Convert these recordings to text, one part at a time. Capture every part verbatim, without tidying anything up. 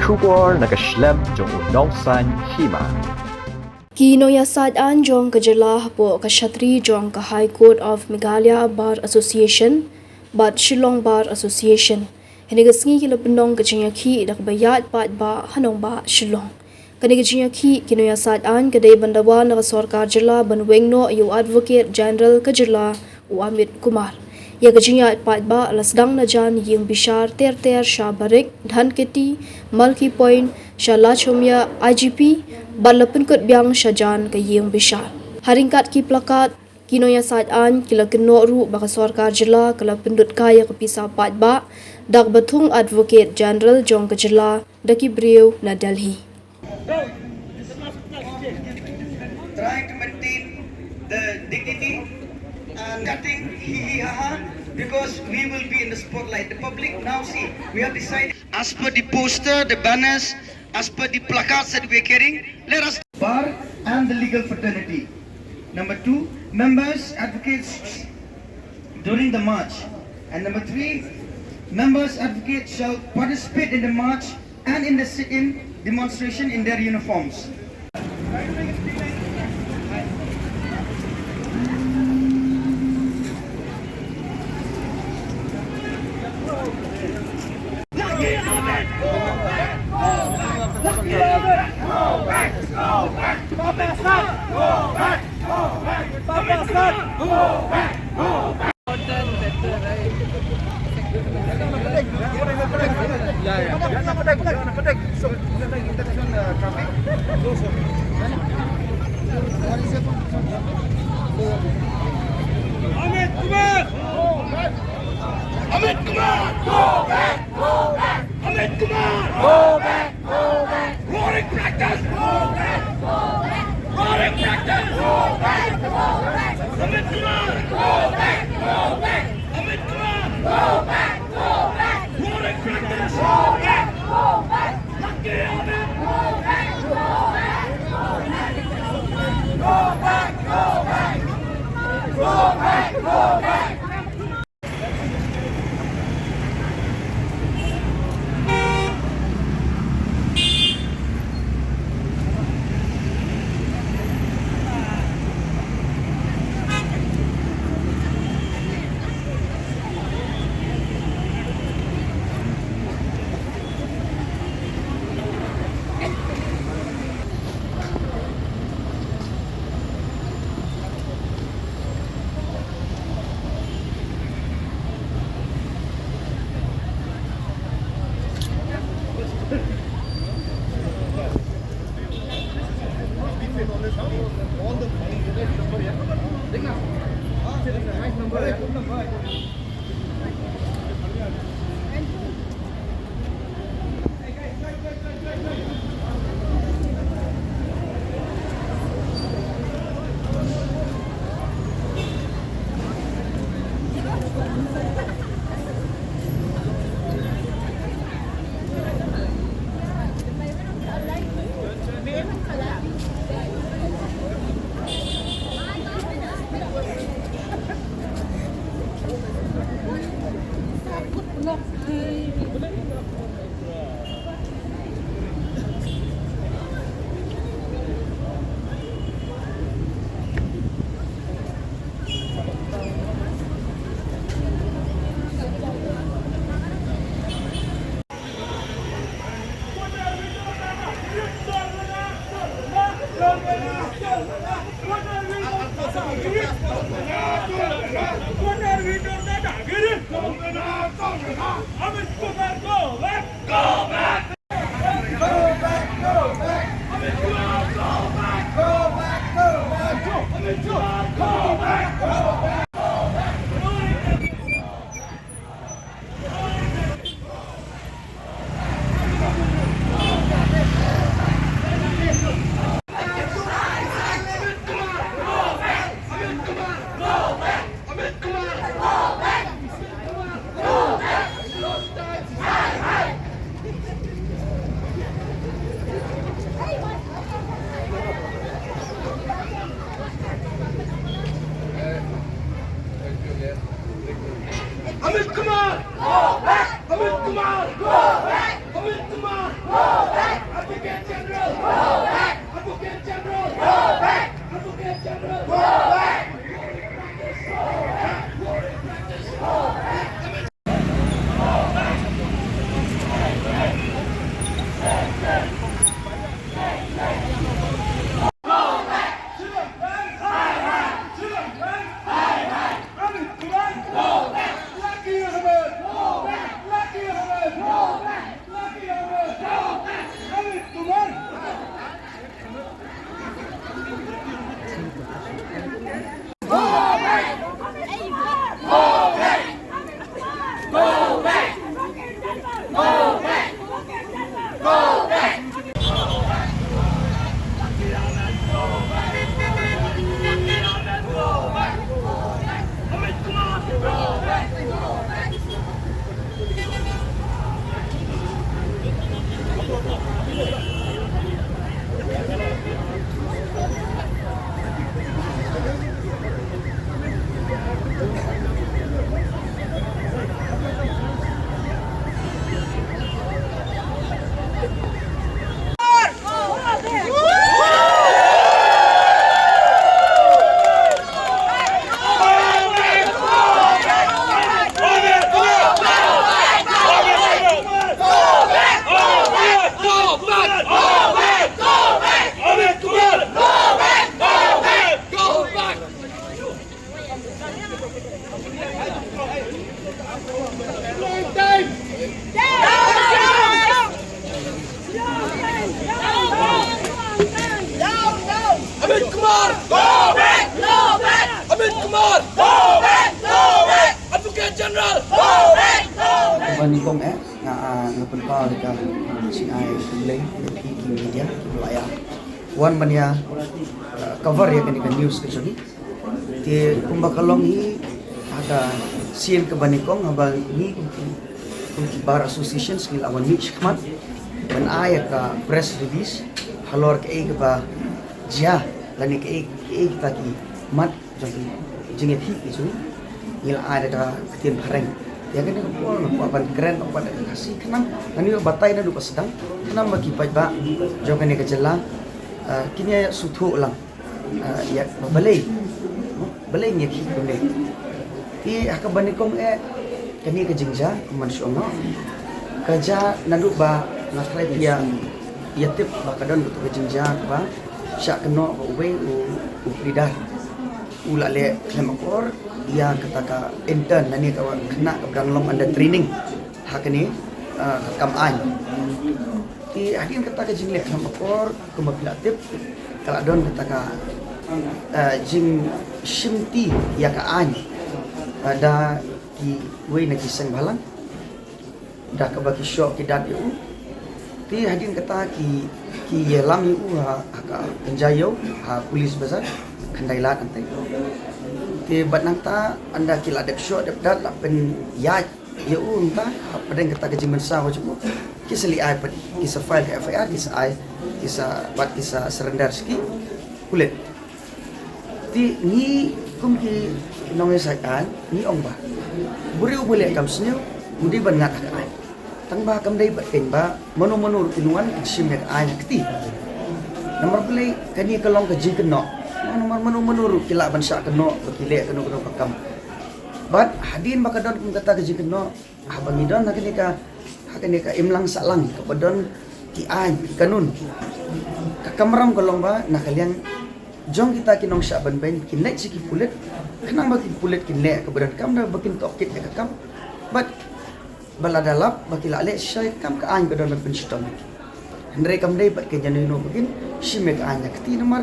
Khubor na ka shlem jong u nongsan hima. Ki nongïasaid aiñ jong ka jylla hapoh ka shatri jong ka High Court of Meghalaya Bar Association bad Shillong Bar Association, hynne ka sngi ki la pynlong ka jingïakhih da kaba ïaid paidbah ha nongbah Shillong. Kane ka jingïakhih ki nongïasaid aiñ ka dei ban dawa na ka sorkar jylla ban weng noh ïa u Advocate General ka jylla, u Amit Kumar. Ïa ka jingïaid paidbah la sdang na jan ïing bishar ter ter sha Barik, Dhankheti, Malki Point, sha Lachomia I G P, bad la pynkut biang sha jan ka ïing bishar. Ha ryngkat ki plakat, ki nongïasaid aiñ ki la kynnoh ruh ba ka sorkar jylla ka la pynlut kai ïa ka pisa paidbah da kaba thung Advocate General jong ka jylla da ki briew na Delhi. Trying to maintain the dignity and cutting hee hee ha ha, because we will be in the spotlight. The public now see, we have decided. As per the poster, the banners, as per the placards that we are carrying, let us. Bar and the legal fraternity. Number two, members, advocates during the march. And number three, members, advocates shall participate in the march and in the sit-in demonstration in their uniforms. Amit Kumar! Amit Kumar! Go back! Go back! Amit Kumar! Go back! Go back! Roaring practice! Go back! Go back! Roaring practice! Go back! Go back! Amit Kumar! Go back! Go back! Amit Kumar! Go back! Go back! Roaring practice! Go back! Go back! Lucky Amit! Go back! Go back! Go back! Go back! Go back! Go back! Nyngkong eh nga, ah, nga pynpaw ïa ka, ah, jingai khublei ïa phi ki media kiba la ïa wan ban ïa, ah, cover ïa kane ka news ka jong ngi. Te kumba ka long hi ha ka sien kaba nyngkong haba ngi kum ki, kum ki bar associations ngi la wan mih shakhmat ban ai ïa ka press release halor kaei kaba jia lane kaei, kaei kita ki mat jong ki jingïakhih ki jong ngi. Ngi la ai da ka ktien phareng. Ïa kane ka por nga kwah ban kren, nga kwah da ka Khasi khnang ngan ïoh batai naduh ba sdang khnang ba ki paidbah jong kane ka jylla, ah, kin ïa sngewthuh lang, ah, ïa ba balei, balei ngi ïakhih kumne. Te ha kaba nyngkong eh kane ka jingjia kumban shu ong noh ka jia naduh ba nga tharai phi ïa, ïa tip ba ka don kato ka jingjia kaba shah kynnoh ba uwei u, u pridar u la leh khlem akor ïa kata ka intern lane ka khynnah kaba dang long under training ha kane, ah, ka kam aiñ. Te hadien kata ka jingleh khlem akor kumba phi la tip ka la don kata ka, ah, jingshimti ïa ka aiñ, ah, da kiwei na ki seng bhalang da kaba ki shoh ki dat ïa u. Te hadien kata ki, ki ïalam ïa u ha, ha ka Kynja Ïew ha Police Bazar, Khyndai Lad hangtei. Te bad nangta ynda ki la dep shoh dep dat la pynïaid ïa u nangta hapdeng kata ka jingmynsaw ka jong u. Ki sa leit ai pat, ki sa file ka F I R, ki sa ai, ki sa, bad ki sa surrender sha ki pulit. Te ngi kum ki nongïasaid aiñ ngi ong ba u briew uba leh kam sniew u dei ban ngat ha ka aiñ. Tang ba kam dei bad kein ba mano mano ruh kin wan kin shim ïa ka aiñ ha kti. Namar balei kane ka long ka jingkynnoh. Namar mano mano ruh ki lah ban shah kynnoh ba ki leh kano kano ka kam. Bad hadien ba ka don kum kata ka jingkynnoh, haba ngi don ha kane ka, ha kane ka imlang sahlang kaba don ki aiñ ki kanun, ka kamram ka long ba na ka liang jong kita ki nongshah ban beiñ kin leit sha ki pulit khnang ba ki pulit kin leh kaba donkam da ba kin tohkit ïa ka kam. Bad ba lada lap ba ki la leh shisha ïa ka kam ka aiñ ka don ban pynshitom ïa ki. Hynrei kam dei bad kein ïano ïano ba kin shim ïa ka aiñ ha kti namar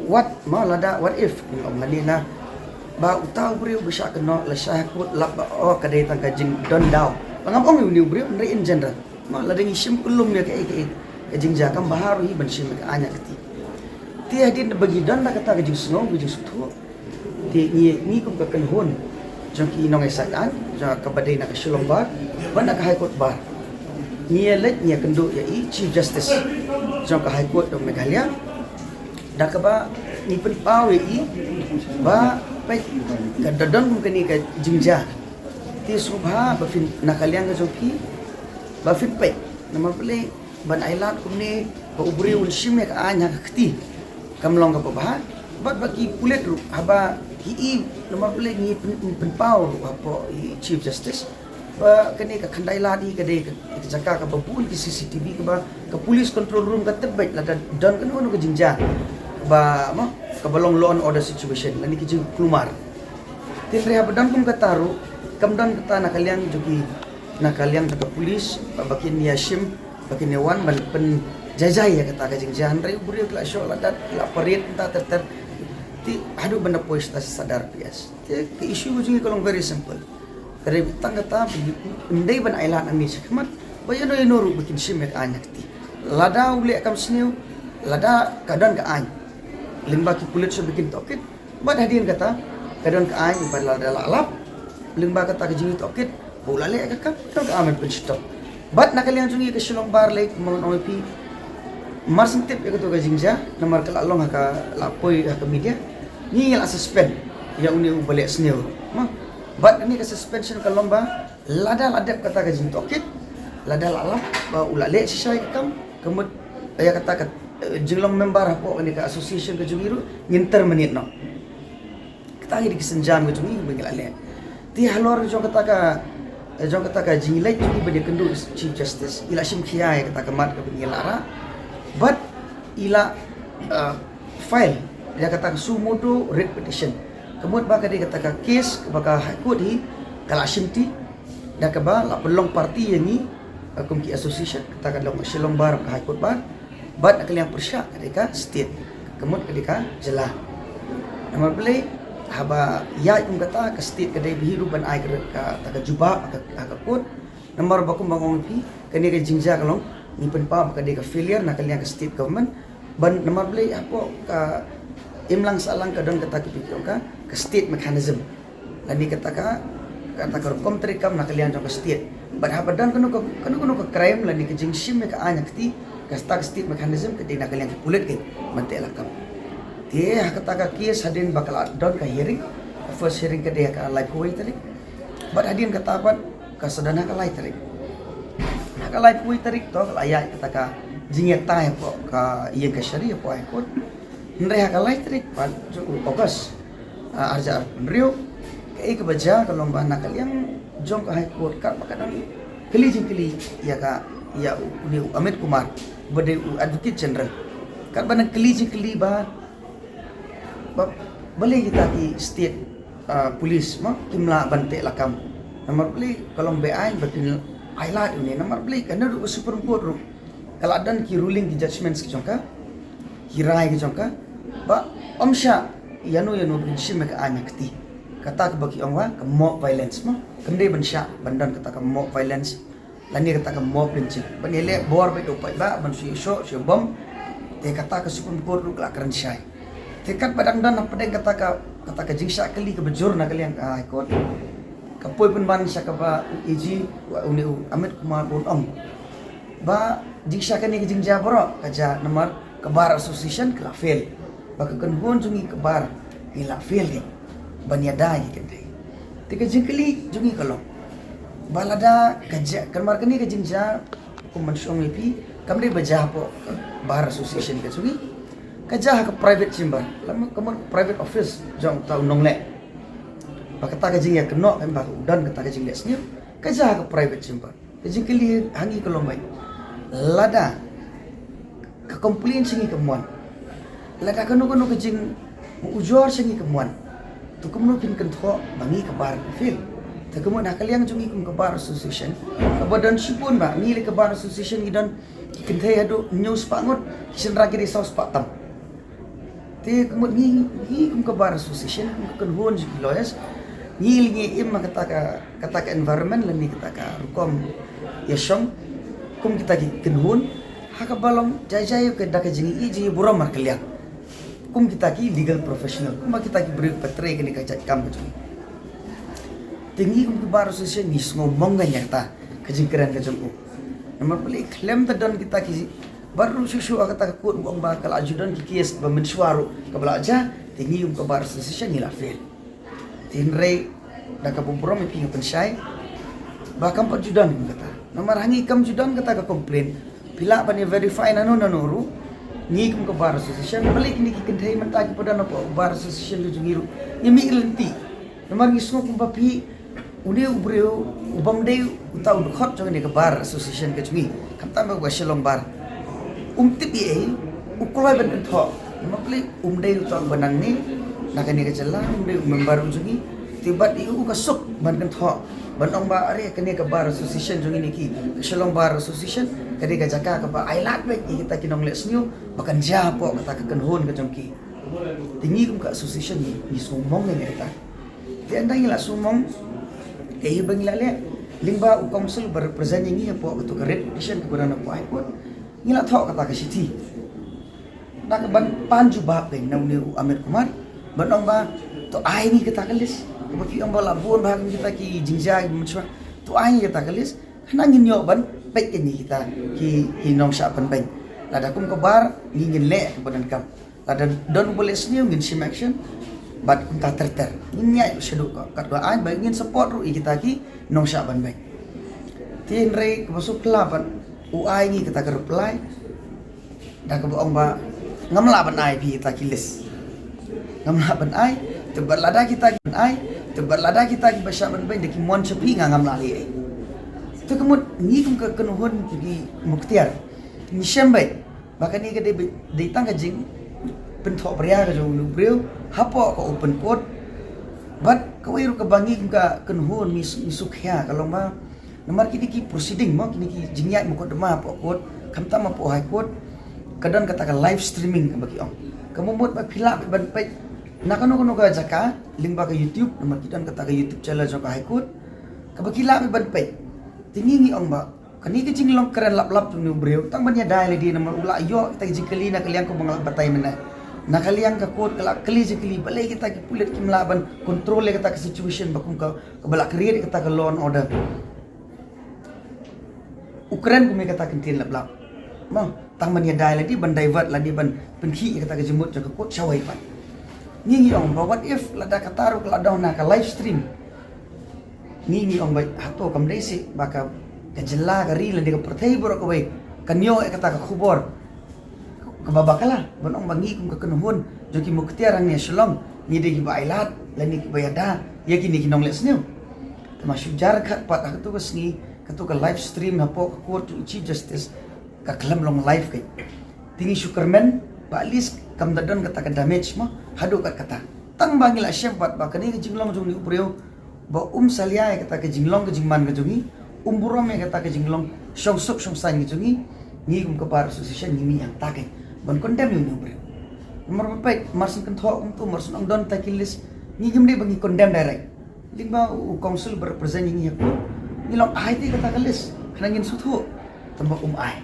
what, ma lada what if ngi ong lane na ba uta u briew ba shah kynnoh la shah ha kut lap ba oh ka dei tang ka jingdon daw. Ba ngam ong ïa une u briew hynrei in general. Ma lada ngi shim kullum ïa kaei kaei ka jingjia kam bha ruh hi ban shim ïa ka aiñ ha kti. Te hadien ba ngi don da kata ka jingsngew ka jingsngewthuh. Te ngi, ngi kum ka kynhun jong ki nongïasaid aiñ jong kaba dei na ka Shillong Bar bad na ka High Court Bar, ngi ïa leit ngi ïa kynduh ïa i Chief Justice jong ka High Court of Meghalaya. Da kaba ngi pynpaw ïa i ba peit ka da don kum kane ka jingjia. Te sngewbha ba phin na ka liang ka jong phi ba phin peit namar balei ban ai lad kumne ba u briew un shim ïa ka aiñ ha ka kti kam long kaba bha. Bad ba ki pulit ruh haba ki i namar balei ngi pyn-, pynpaw ruh hapoh i Chief Justice ba kane ka Khyndai Lad hi ka dei ka, ka jaka kaba bun ki C C T V kaba ka police control room ka tip beit lada don kano kano ka jingjia kaba, ma, kaba long law and order situation lane ki jingkulmar. Te hynrei haba don kum kata ruh kam don kata na ka liang jong ki, na ka liang jong ka police ba, ba kin ïa shim, ba kin ïa wan ban pynjaijai ïa kata ka jingjia. Hynrei u briew ki la shoh la dat, ki la parade mynta ter ter. Te haduh ban da poi sha Sadar P S. Te ka issue ka jong ngi ka long very simple. Ka dei tang kata ba ym dei ban ai lad nangne shakhmat ba ïano ïano ruh ba kin shim ïa ka aiñ ha kti. Lada u leh kam sniew, lada ka don ka aiñ lyngba ki pulit shuh ba kin tohkit. Bad hadien kata ka don ka aiñ bad lada la lap lyngba kata ka jingtohkit ba u la leh ka kam, ka don ka aiñ ban pynshitom. Bad na ka liang jong ngi ka Shillong Bar lei kumba ngan ong ïa phi, mar shen tip ïa kato ka jingjia namar ka la long ha ka, la poi ha ka media, ngi la suspend ïa une uba leh sniew. Ma, bad kane ka suspension ka long ba lada la dep kata ka jingtohkit, lada la lap ba u la leh shisha ïa ka kam, ka mut ïa kata ka, eh, jinglong member hapoh kane ka association ka jong ngi ruh ngin terminate noh. Kata hi dei ki sienjam ka jong ngi ba ngi la leh. Te halor jong kata ka, eh, jong kata ka jingleit jong ngi ban ïakynduh Chief Justice, i la shim khia ïa kata ka mat kaba ngi la rah bad i la, eh, file ïa kata ka suo motu writ petition. Ka mut ba ka dei kata ka case kaba ka High Court hi ka la shimti da kaba la pynlong party ïa ngi, eh, kum ki association, kata ka long Shillong Bar, ka High Court Bar. Bad na ka liang pyrshah ka dei ka state, ka mut ka dei ka jylla. Namar balei Haba ïaid kum kata, ka state ka dei bha hi ruh ban ai ka, kata ka jubab ha ka, ha ka court. Namar ba kumba nga ong ïa phi, kane ka jingjia ka long, ngi pynpaw ba ka dei ka failure na ka liang ka state government. Ban namar balei hapoh ka imlang sahlang ka don kata ka, phi ong ka, ka state mechanism. Lane kata ka, kata ka rukom treikam na ka liang jong ka state. Bad haba don kano ka, kano kano ka crime lane ka jingshim ïa ka aiñ ha kti, kata ka state mechanism ka dei na ka liang ka pulit kein ban teh lakam. Te ha kata ka case hadien ba ka la don ka hearing, ka first hearing ka dei ha ka laiphew wei tarik. Bad hadien kata pat ka sa don ha ka lai tarik. Ha ka laiphew wei tarik to ka la ïaid kata ka jingïatai hapoh ka ïing kashari hapoh High Court. Hynrei ha ka lai tarik pat jong u August, ah, arhajar arphew hynriew, kaei kaba jia ka long ba na ka liang jong ka High Court katba ka dang kylli jingkylli ïa ka, ïa u, une u Amit Kumar ba dei u Advocate General. Katba dang kylli jingkylli ba, ba, balei kita ki state, ah, police mo kim lah ban teh lakam. Namar balei ka long beaiñ ba phin ailad ïa une, namar balei ka naduh ka Supreme Court ruh ka la don ki ruling, ki judgments ki jong ka, ki rai ki jong ka, ba ym shah ïano ïano ban shim ïa ka aiñ ha kti. Kata kaba ki ong ba ka mob violence mo, kam dei ban shah ban don kata ka mob violence lane kata ka mob lynching. Ban ïaleh bor beit da u paidbah ban shu ïashoh shu ïabom. Te kata ka Supreme Court ruh ka la kren shai. Te katba dang don hapdeng kata ka, kata ka jingshah kylli kaba jur na ka liang ka High Court, ka poi pynban sha kaba u AG, une u Amit Kumar un ong ba jingshah kane ka jingjia baroh ka jia namar ka Bar Association ka la fail. Ba ka kynhun jong ngi ka bar ngi la fail kein ban ïada ïa ki kynthei. Te ka jingkylli jong ngi ka long ba lada ka jia, namar kane ka jingjia, kum ban shu ong ïa phi, kam dei ba jia hapoh ka Bar Association ka jong ngi. Ka jia ha ka private chamber, lane ka mut private office jong uta u nongleh. Ba kata ka jingïakynnoh, kan ba u don kata ka jingleh sniew, ka jia ha ka private chamber. Ka jingkylli ha ngi ka long ba lada ka complaint sha ngi kam wan, lada kano kano ka jingujor sha ngi kam wan, to kumno phin kynthoh ba ngi ka bar ka fail? Te ka mut na ka liang jong ngi kum ka Bar Association, kaba don shibun ba ngi lei ka Bar Association ngi don ki kynthei haduh hynñiew spah ngut, ki shynrang ki dei saw spah tam. Te ka mut ngi, ngi kum ka Bar Association, kum ka kynhun jong ki lawyers, ngi lei ngi im ha kata ka, kata ka environment lane kata ka rukom ïashong kum kita ki kynhun, ha kaba long jai jai ka da ka jingïohi jingïaburom markylliang kum kita ki legal professional, kum kita ki briew ba trei kane ka jait kam ka jong ngi. Te ngi kum ki Bar Association ngi sngew mong ngan ïa kata ka jingkren ka jong u. Namar balei khlem da don kita ki, bad ruh shuh shuh ha kata ka court ba ong ba ka la ju don ki case ba mynshuwa ruh kaba la jia, te ngi kum ka Bar Association ngi la fail. Te hynrei da kaba burom ïa phi nga pynshai ba kam pat ju don kum kata. Namar ha ngi kam ju don kata ka complaint. Phi lah ban ïa verify nano nano ruh, ngi kum ka Bar Association, balei kine ki kynthei mynta ki pat don hapoh Bar Association ka jong ngi ruh, ngi mih lynti. Namar ngi sngew kumba phi, une u briew u bym dei uta u dkhot jong kane ka Bar Association ka jong ngi, khamtam ba ka Shillong Bar. Um tip ei ei, u kloi ban kynthoh. Namar balei? Um dei uta uba nangne na kane ka jylla, um dei u member u jong ngi. Te bad ïa u ka suk ban kynthoh, ban ong ba are kane ka Bar Association jong ngi ne ki, ka Shillong Bar Association, ka dei ka jaka kaba ailad beit ïa kita ki nongleh sniew ba kan jia hapoh kata ka kynhun ka jong ki. Te ngi kum ka association ngi, ngi sngewmong ïa kata. Te ynda ngi la sngewmong, kaei ba ngi la leh? Lyngba u counsel ba represent ïa ngi hapoh kato ka writ petition kaba don hapoh High Court, ngi la thoh kata ka shithi da kaban pan jubab kein na une u Amit Kumar, ban ong ba to ai ngi kata ka list. Kaba phi ong ba la bun bha kita ki jingjia ki mynshuwa, to ai ngi kata ka list. Khnang ngin ïoh ban peit kein ïa kita ki, ki nongshah pynbeiñ. Lada kum ka bar ngi ngin leh kaba donkam. Lada don uba leh sniew ngin shim action. Bad kumta ter ter ngin ïaid shaduh ka, katba aiñ, ba ngin support ruh ïa kita ki nongshah pynbeiñ. Te hynrei kaba suk phylla bad u ai ngi kata ka reply da kaba ong ba ngam lah ban ai phi kita ki list. Ngam lah ban ai. Te bad lada kita ki ban ai, te bad lada kita kiba shah pynbeiñ da ki mon sha phi, nga ngam lah leh ei. Te ka mut ngi kum ka kynhun ki muktiar ngi shem beit ba kane ka dei, dei tang ka jingpynthoh bria ka jong u briew hapoh ka open court. Bad kawei ruh kaba ngi kum ka kynhun ngi, ngi suk khia ka long ba namar kine ki proceeding mo, kine ki jingïaid mukotduma hapoh court, khamtam hapoh High Court, ka don kata ka live streaming kaba ki ong. Ka mut ba phi lah ban peit Na kano kano ka jaka lyngba ka YouTube, namar ki don kata ka YouTube channel jong ka High Court, kaba ki lah ban peit. Te ngi ngi ong ba kane ka jinglong kren lap lap jong une u briew, tang ban ïada ïa lade, namar u la ïoh kita ki jingkylli na ka liang kumba nga la batai mynne. Na ka liang ka court ka la kylli jingkylli, balei kita ki pulit kim lah ban control ïa kata ka situation ba kum ka, kaba la create kata ka law and order. U kren kum ïa kata ka ktien lap lap. Mo, tang ban ïada ïa lade, ban divert lade, ban pynkhih ïa kata ka jingmut jong ka court shawei pat. Ngi ngi ong ba what if lada kata ruh ka la don na ka live stream. Ngi ngi ong ba hato kam dei seh ba ka, ka jylla, ka ri lane ka pyrthei baroh kawei kan ïoh ïa kata ka khubor kaba bakla, ban ong ba ngi kum ka kynhun jong ki muktiar hangne ha Shillong ngi dei kiba ailad lane kiba ïada ïa kine ki nongleh sniew. Te ma shu jar khat pat ha kato ka sngi, kato ka live stream hapoh ka court jong u Chief Justice ka khlem long live keiñ. Te ngi shu kyrmen ba at least kam da don kata ka damage mo, haduh katkata. Tang ba ngi la shem pat ba kane ka jinglong jong une u briew ba um salia ïa kata ka jinglong ka jingman ka jong ngi, um burom ïa kata ka jinglong shongsuk shongsaiñ ka jong ngi, ngi kum ka Bar Association ngi mih hangta keiñ ban condemn ïa une u briew. Namar ba peit, mar shu kynthoh kumto, mar shu ong don ta ki list, ngi kim dei ba ngi condemn direct. Lyngba u counsel ba represent ïa ngi ha court, ngi long ai te kata ka list, khnang ngin sngewthuh. Tangba um ai.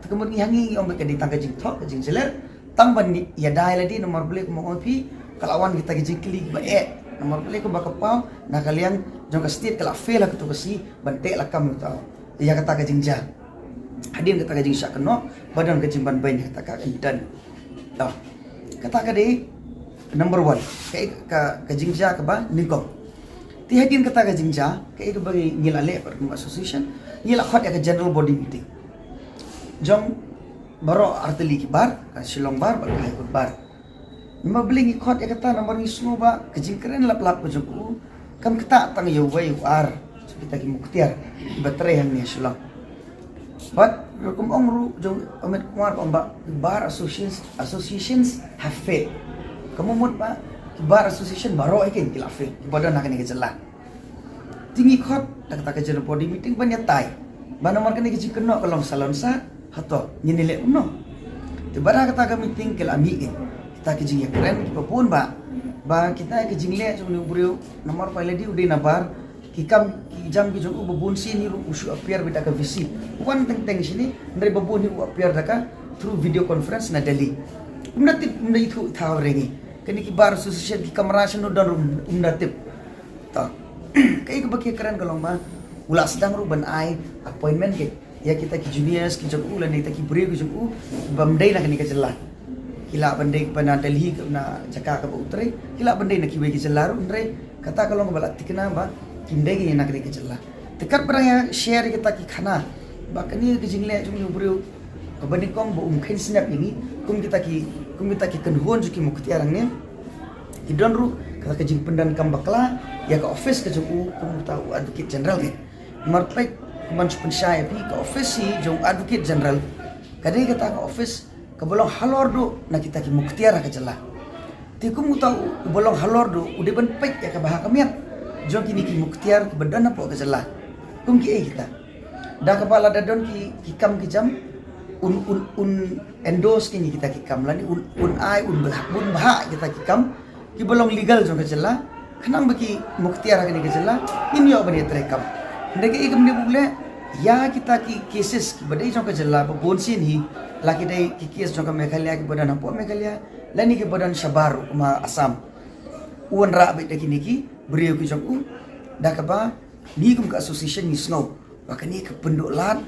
Te ka mut ngi ha ngi ngi ong ba ka dei tang ka jingthoh ka jingjler, tang ban ïada ïa lade, namar balei, kumba ong phi, ka la wan kita ki jingkylli kiba eh. Namar balei, kumba ka paw na ka liang jong ka state ka la fail ha kato ka sngi ban teh lakam ïa kata ka jingjia. Hadien kata ka jingshah kynnoh ba don ka jingbanbeiñ ha kata ka intern. Kata ka dei number one, ka, ka, ka jingjia kaba nyngkong. Te hadien kata ka jingjia, kaei kaba ngi la leh bad kum association, ngi la khot ïa ka general body meeting jong baroh artylli ki bar, ka Shillong Bar bad ka High Court Bar. Namar balei ngi khot ïa kata, namar ngi sngew ba ka jingkren lap lap ka jong u kam ktah tang ïa uwei u ar jong kita ki muktiar kiba trei hangne ha Shillong. Bad rukom ong ruh jong Amit Kumar ba ong ba bar associations, associations have failed. Ka mut ba ki bar association baroh hi keiñ ki la fail, kiba don ha kane ka jylla. Te ngi khot da kata ka general body meeting ban ïatai ba namar kane ka jingkynnoh ka long salonsar, hato ngin ïaleh kumno? Te bad ha kata ka meeting ki la mih keiñ kita ki jingïakren kiba bun ba, ba kita ki jingleh jong une u briew, namar ba lada u dei na bar, ki kam ki jam ki jong u ba bun sien hi ruh u shu appear beit da ka V C. Wan teng teng shane, hynrei ba bun hi u appear da ka through video conference na Delhi. Um da tip, um da ithuh thaw re ngi. Kane ki bar association ki kamra shano don ruh um da tip. To, kaei kaba ki kren ka long ba u la sdang ruh ban ai appointment keiñ ïa kita ki juniors ki jong u lane kita ki briew ki jong u bym dei na kane ka jylla. Ki lah ban dei ba na Delhi, na jaka kaba u trei, ki lah ban dei na kiwei ki jylla ruh, hynrei kata ka long kaba la thikna ba kim dei na kane ka jylla. Te katba dang ïa share ïa kita ki khana ba kane ka jingleh jong une u briew kaba nyngkong ba um kheiñ snep ïa ngi kum kita ki, kum kita ki kynhun jong ki muktiar hangne. Ki don ruh kata ka jingpyndonkam bakla ïa ka office ka jong u kum uta u Advocate General keiñ. Namar peit, kumban shu pynshai ïa phi, ka office hi jong u Advocate General ka dei kata ka office kaba long halor duh na kita ki muktiar ha ka jylla. Te kum uta u, uba long halor duh u dei ban peit ïa ka bha ka miat jong kine ki muktiar kiba don hapoh ka jylla. Kum kiei kita? Da kaba lada don ki, ki kam ki jam, un, un, un endorse kine kita ki kam lane un, un ai, un bha, un bha kita ki kam kiba long legal jong ka jylla, khnang ba ki muktiar ha kane ka jylla ngin ïoh ban ïatrei kam. Hynrei kaei kaba ngi bun leh, ïa kita ki cases kiba dei jong ka jylla ba bun sien hi la ki dei ki case jong ka Meghalaya, kiba don hapoh Meghalaya lane kiba don shabar kum ha Assam. U wanrah beit da kine ki briew ki jong u, da kaba ngi kum ka association ngi sngew ba kane ka pynduh lad,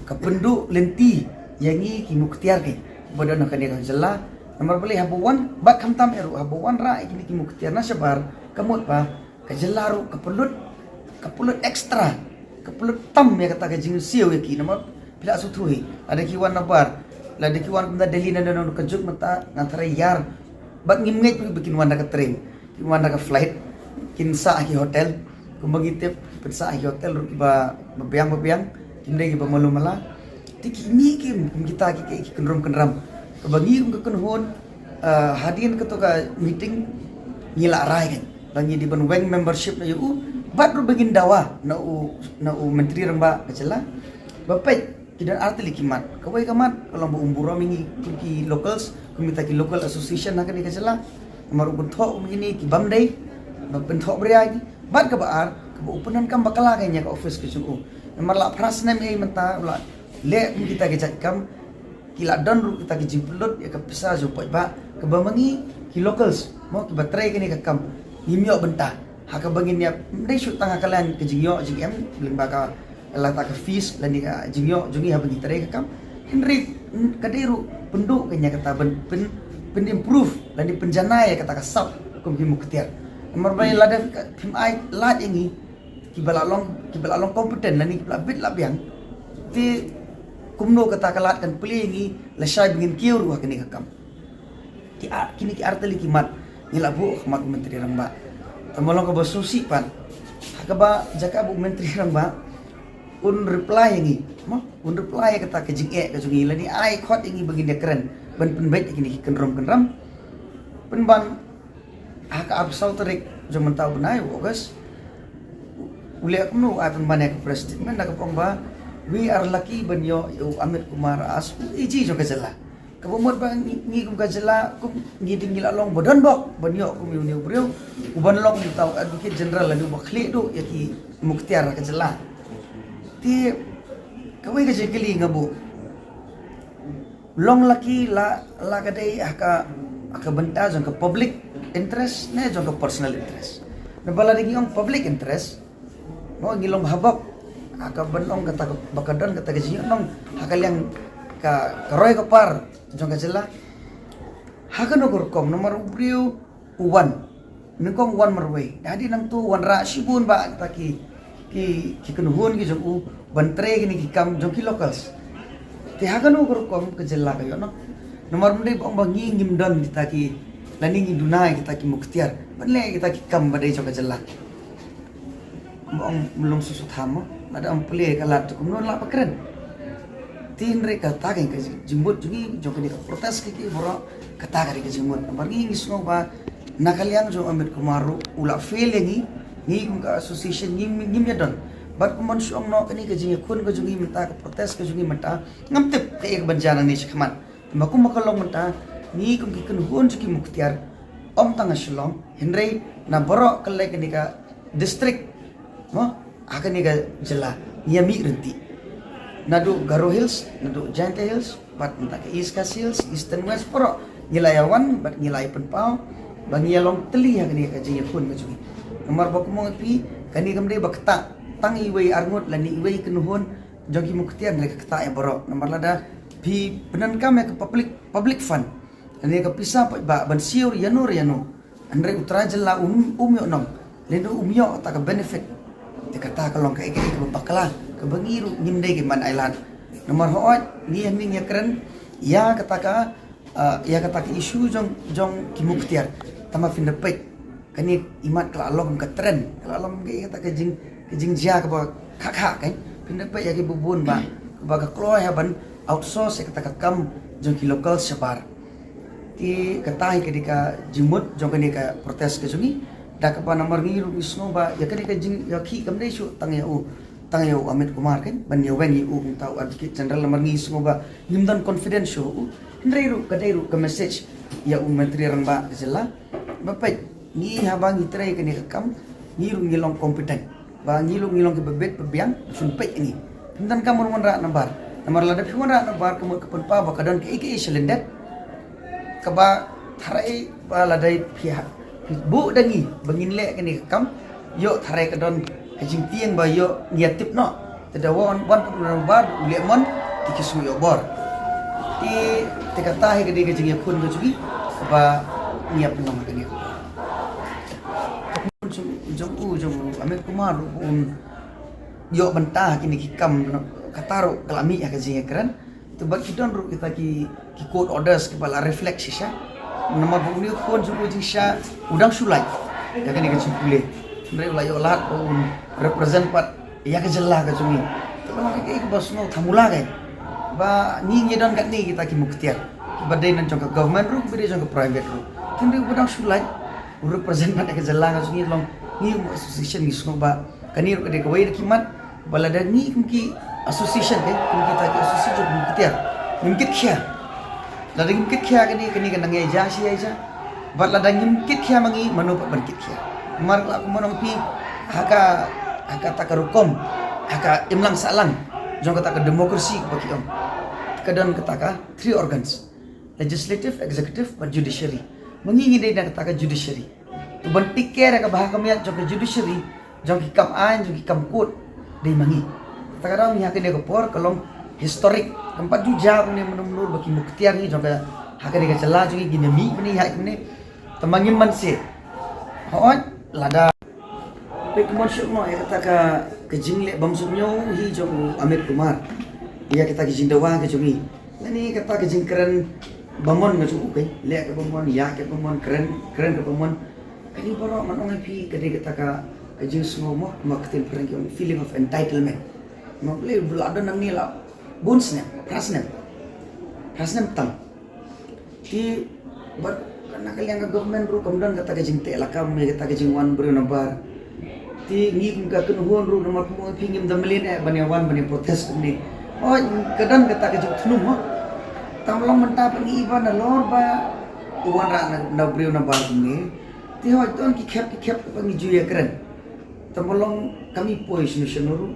ka pynduh lynti ïa ngi ki muktiar kiba don ha kane ka jylla. Namar balei, haba wan, bad khamtam eh ruh, haba wanrah ïa kine ki muktiar na shabar, ka mut ba ka jylla ruh ka pynlut, ka pynlut extra, ka pynlut tam ïa kata ka jingsiew ïa ki. Namar phi la sngewthuh hi, lada ki wan na bar, lada ki wan kumta Delhi na, na, na ka juk mynta, nga tharai ïar bad ngim ngeit ba kin wan da ka train, kin wan da ka flight, kin sah ha ki hotel. Kumba ngi tip, ki pynsah ha ki hotel ruh kiba, ba biang ba biang, kim dei kiba malu mala. Te kine ki, kum kita ki, ki, ki kynrum kynram kaba ngi kum ka kynhun, ah, hadien kato ka meeting ngi la rai keiñ ba ngi dei ban weng membership na ïa u, bad ruh ba ngin dawa na u, na u Myntri Rangbah ka jylla ba peit, ki don artylli ki mat. Kawei ka mat ka long ba um burom ïa ngi kum ki locals, kum kita ki local association ha kane ka jylla. Namar u kynthoh kum kine ki bym dei, ba pynthoh bria ki. Bad kaba ar, kaba u pyndonkam bakla ka ïa ka office ka jong u. Namar la phra snem ei mynta, u la leh kum kita ki jait kam, ki la don ruh kita ki jingpynlut ïa ka pisa jong paidbah, kaba ma ngi ki locals, mo, kiba trei kane ka kam, ngim ïoh bynta. Ha kaba ngin ïa, ym dei shuh tang ha ka liang ka jingïoh jingem, lyngba ka, lada ka fees lane ka jingïoh jong ngi haba ngi trei ka kam. Hynrei, mm, ka dei ruh pynduh ka ïa kata ban pyn, pyn improve lane pynjanai ïa kata ka sap kum ki muktiar. Namar ba lada ka, phim ai lad ïa ngi, kiba la long, kiba la long competent lane kiba la bit la biang. Te kumno kata ka lad kan plie ïa ngi lashai ba ngin kiew ruh ha kane ka kam. Ki ar, kine ki ar tylli ki mat ngi la buh ha khmat u Myntri Rangbah. Tang ba long kaba sngewsih pat, ha kaba jaka ba u Myntri Rangbah un reply ïa ngi, mo, un reply ïa kata ka jingeh ka jong ngi lane ai khot ïa ngi ba ngin ïa kren ban pynbeit ïa kine ki kynrum kynram. Pynban ha ka arphew saw tarik jong mynta u bnai u August, u leh kumno, u ai pynban ïa ka press statement da kaba ong ba, "We are lucky ban ïoh ïa u Amit Kumar as u AG jong ka jylla." Kaba mut ba ngi, ngi kum ka jylla, kum ngi dei ngi la long ba donbok ban ïoh kum ïa une u briew uban long uta u Advocate General lane uba khlieh duh ïa ki muktiar ha ka jylla. Te kawei ka jingkylli nga buh, long lucky la, la ka dei ha ka, ha ka bynta jong ka public interest ne jong ka personal interest? Naba lada ngi ong public interest, mo, ngi long hok ha kaba ong kata ka, ba ka don kata ka jingïohnong ha ka liang ka, ka roi ka par jong ka jylla. Ha kano ka rukom, namar u briew u wan, nyngkong u wan marwei, da hadien nangta u wanrah shibun bah kita ki, ki, ki kynhun ki jong u ban trei kine ki kam jong ki locals. Te ha kano ka rukom ka jylla ka ïohnong? Namar ym dei ba ong ba ngi ngim don kita ki, lane ngi duna ïa kita ki muktiar ban leh kita ki kam ba dei jong ka jylla. Ba ong mlong susu tham mo, lada ym plie ka lad te kumno lah ba kren? Te hynrei kata ka dei ka jingmut jong ngi, jong kane ka protest ka ki baroh, kata ka dei ka jingmut. Namar ngi ngi sngew ba na ka liang jong Amit Kumar ruh u la fail ïa ngi, ngi kum ka association ngim, ngim ïa don. Bad kumban shu ong noh kane ka jingïakhun ka jong ngi mynta, ka protest ka jong ngi mynta, ngam tip kaei kaban jia nangne shakhmat. Tangba kumba ka long mynta, ngi kum ki kynhun jong ki muktiar, ym tang ha Shillong, hynrei na baroh kawei kane ka district, mo, ha kane ka jylla, ngi ïa mih ryntih. Naduh Garo Hills, naduh Jaintia Hills, bad mynta ka East Khasi Hills, Eastern West, baroh ngi la ïa wan bad ngi la ïa pynpaw ba ngi ïa long tylli ha kane ka jingïakhun ka jong ngi. Namar ba kumba nga ong ïa phi, kane kam dei ba ktah tang iwei arngut lane iwei kynhun jong ki muktiar, hynrei ka ktah ïa baroh. Namar lada phi pyndonkam ïa ka public, public fund, lane ka pisa paidbah ban siew ïano ïano, hynrei u trai jylla um, um ïohnong lane um ïoh kata ka benefit, te kata ka long kaei kaei kaba bakla, kaba ngi ruh ngim dei ki ban ailad. Namar hooid ngi hynnin ïa kren ïa kata ka, ah, ïa kata ka issue jong, jong ki muktiar. Tangba phin da peit, kane i mat ka la long kum ka trend, ka la long kum kaei kata ka jing, ka jingjia kaba khah khah kan. Phin da peit ïa ki bun bun bah, kaba ka kloi ha ban outsource ïa kata ka kam jong ki local shabar. Te kata hi ka dei ka jingmut jong kane ka protest ka jong ngi. Da kaba namar ngi ruh ngi sngew ba ïa kane ka jingïakhih kam dei shuh tang ïa u, tang ïa u Amit Kumar kan, ban ïa weng ïa u kum uta u Advocate General, namar ngi sngew ba ngim don confidence shuh ha u. Hynrei ruh ka dei ruh ka message ïa u Myntri Rangbah ka jylla ba peit, ngi haba ngi trei kane ka kam, ngi ruh ngi long competent, ba ngi ruh ngi long kiba bit ba biang. Phin peit ngi, phin donkam ban wanrah nabar. Namar lada phi wanrah nabar, ka mut ka pynpaw ba ka don kaei kaei sha lyndet kaba tharai ba lada phi ha, phi buh da ngi ba ngin leh kane ka kam, ïoh tharai ka don ka jingtieng ba ïoh ngi ïa tip noh. Te da wan, wan pyndonkam nabar u leh mon, te ki shu ïoh bor. Te, te kata hi ka dei ka jingïakhun ka jong ngi kaba ngi ïa pynlong ha kane ka por. Jong, jong u, jong u Amit Kumar ruh un ïoh bynta ha kine ki kam, kata ruh ka la mih ha ka jingïakren. Te bad ki don ruh kita ki, ki court orders kiba la reflect shisha. Namar ba une u khun jong u jingshisha u dang shu lait ïa kane ka jingpule. Hynrei u la ïoh lad ba un represent pat ïa ka jylla ka jong ngi. Te ka long kaei kaba sngewthuh mula ka, ba ngi ngi don katne kita ki muktiar, kiba dei na jong ka government ruh, kiba dei jong ka private ruh. Hynrei uba dang shu lait u represent pat ïa ka jylla ka jong ngi. Long ngi kum association ngi sngew ba kane ruh ka dei kawei na ki mat ba lada ngi kum ki association, ka kum kita ki association ki muktiar, ngim kit khia. Lada ngim kit khia kane, kane ka nang ïaid ja shi ïaid ja. Bad lada ngim kit khia ma ngi, mano pat ban kit khia? Namar la kumno ong phi, ha ka, ha kata ka rukom, ha ka imlang sahlang jong kata ka democracy kaba ki ong, ka don kata ka three organs: legislative, executive bad judiciary. Ma ngi ngi dei na kata ka judiciary. To ban take care ka bha ka miat jong ka judiciary, jong ki kam aiñ, jong ki kam court, dei ma ngi. Kata ka daw ngi ha kane ka por ka long historic. Kam pat ju jia kumne mynno mynno ba ki muktiar ngi jong ka ha kane ka jylla jong ngi, ki na mih bad ngi ha kane. Tang ma ngim man se. Hooid, lada peit kumno shuh mo ïa kata ka, ka jingleh bym sngewsynñiaw hi jong u Amit Kumar ïa kata ka jingdawa ka jong ngi. Lane kata ka jingkren ba mon ka jong u, kai, leh kaba mon, ïa kaba mon, kren, kren kaba mon. Kane baroh ngan ong ïa phi ka dei kata ka, ka jingsngew mo, ma ka ktien phareng ki ong feeling of entitlement. Mo, balei u la don nangne la bun snem, phra snem. Phra snem tam. Te bad na ka liang ka government ruh kam don kata ka jingteh lakam, ïa kata ka jingwan briew na bar. Te ngi kum ka kynhun ruh namar kumno phi ngim da mlien eh ban ïa wan ban ïa protest kumne. Oh, ka don kata ka jingthnum mo. Tang long mynta pat ngi i ba nalor ba u wanrah na, na briew na bar kumne. Te hooid, don ki khep ki khep kaba ngi ju ïa kren. Tang ba long kam i poi shano shano ruh.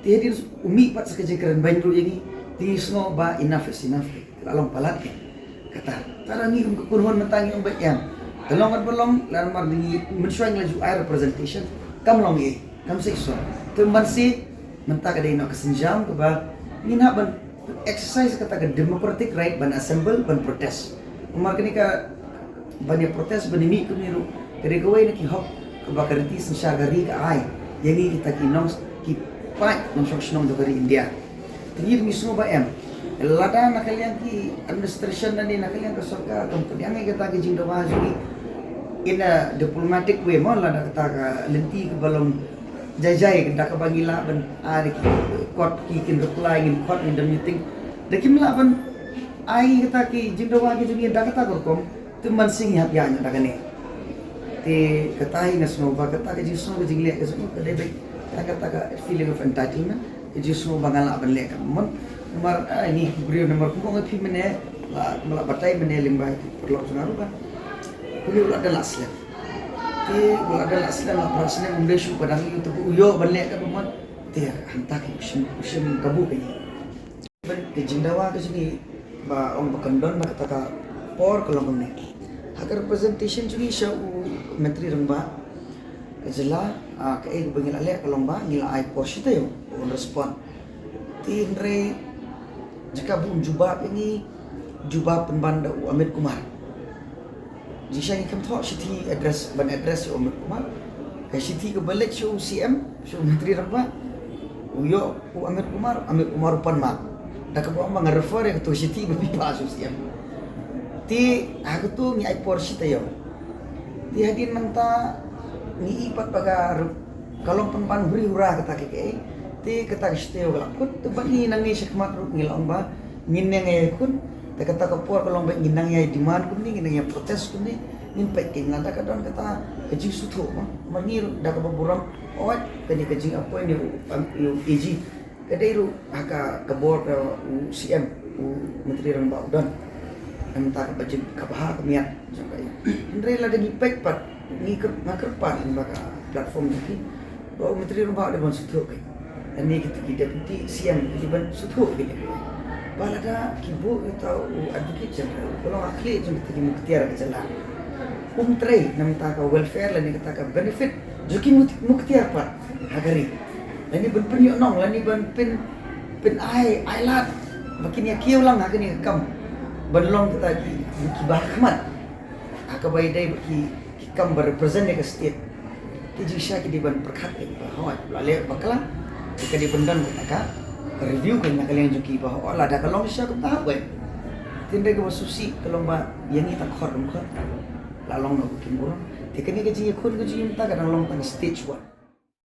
Te hadien u mih pat sa ka jingkren beiñ ruh ïa ngi, te ngi sngew ba enough is enough. La long palat ke kata. Tang ngi kum ka kynhun mynta ngi ong ba em. Te long kat ba long, la namar ngi mynshuwa ngi la ju ai representation. Kam long eh, kam seisoh. Te man si mynta ka dei noh ka sienjam kaba ngin hap ban exercise kata ka democratic right ban assemble, ban protest. Namar kane ka ban ïa protest, ban ïa mih kumne ruh ka dei kawei na ki hok kaba ka riti synshar ka ri ka ai ïa ngi kita ki nong, ki paid nongshong shnong jong ka ri India. Te ngi ruh ngi sngew ba em, lada na ka liang ki administration lane na ka liang ka sorkar kam pdiang ïa kata ka jingdawa jong ngi in a diplomatic way mo, lada kata ka lynti kaba long jai jai, da kaba ngi lah ban ai ki kot, ki kin reply, ngin khot, ngin da meeting. Da kim lah ban ai kata ki jingdawa ki jong ngi da kata ka rukom, te man si ngi hap ïa ngi da kane. Te kata hi nga sngew ba kata ka jingsngew ka jingleh ka sngew ka dei beit, kata ka feeling of entitlement, ka jingsngew ba nga lah ban leh ka mon. Namar, ah, ngi ki briew namar kumba nga phi mynne, la, la batai mynne lyngba ki paralok jong nga ruh ba kuni u la da la slem. Te u la da la slem, la phra snem um dei shuh ba dang ïoh, te u ïoh ban leh kaba mon. Te hangta ki u shim, u shim kabu kane. Ban ka jingdawa ka jong ngi ba ong ba kan don na kata ka por ka long kumne. Ha ka representation jong ngi sha u Myntri Rangbah ka jylla, ah, kaei kaba ngi la leh ka long ba ngi la ai por shi taïew ba un respond. Te hynrei jaka ba un jubab ïa ngi, jubab pynban da u Amit Kumar. Jingshisha ngi khlem thoh shithi address, ban address ïa u Amit Kumar. Ka shithi kaba leit sha u C M, sha u Myntri Rangbah, u ïoh u Amit Kumar, Amit Kumar u pan map. Da kaba ong ba nga refer ïa kato ka shithi ba phi phah sha u C M. Te ha kato ngi ai por shi taïew. Te hadien nangta ngi i pat ba ka ruh ka long pynban huri hura kata ka kaei. Te kata ka shi taïew ka la kut, te bad ngi nangne shakhmat ruh ngi la ong ba ngin nang ïakhun. Te kata ka por ka long ba ngin nang ïa demand kumne, ngin nang ïa protest kumne, ngin peit kein lada ka don kata ka jingsngewthuh mo. Namar ngi ruh da kaba burom, oh, kane ka jingappoint ïa u, um, ïa u A G. Ka dei ruh ha ka, ka bor ka u C M, u Myntri Rangbah u don. Namar kata ka ba jing, ka bha ka miat jong ka ïa. Hynrei lada ngi peit pat, ngi kyr-, nga kyrpad lyngba ka platform jong phi ba u Myntri Rangbah u dei ban sngewthuh kein. Lane kita ki Deputy C M ki dei ban sngewthuh kein. Ba lada ki buh ïa uta u Advocate General, ka long ha khlieh jong kita ki muktiar ka jylla. Um trei namar kata ka welfare lane kata ka benefit jong ki muk-, muktiar pat ha ka ri. Lane ban pynïoh nong, lane ban pyn, pyn ai, ai lad ba kin ïa kiew lang ha kane ka kam ban long kita ki, ki ba ha khmat ha kaba ïadei bad ki, ki kam ba represent ïa ka state. Te jingshisha ki dei ban pyrkhat ïa ba hooid la leh bakla, te ka dei ban don kata ka review ka na ka liang jong ki ba hooid lada ka long shisha kumta hap wei. Te hynrei kaba sngewsih ka long ba ïa ngi tang khot ruh khot la long noh ba kim burom. Te kane ka jingïakhun ka jong ngi mynta ka dang long tang stage one.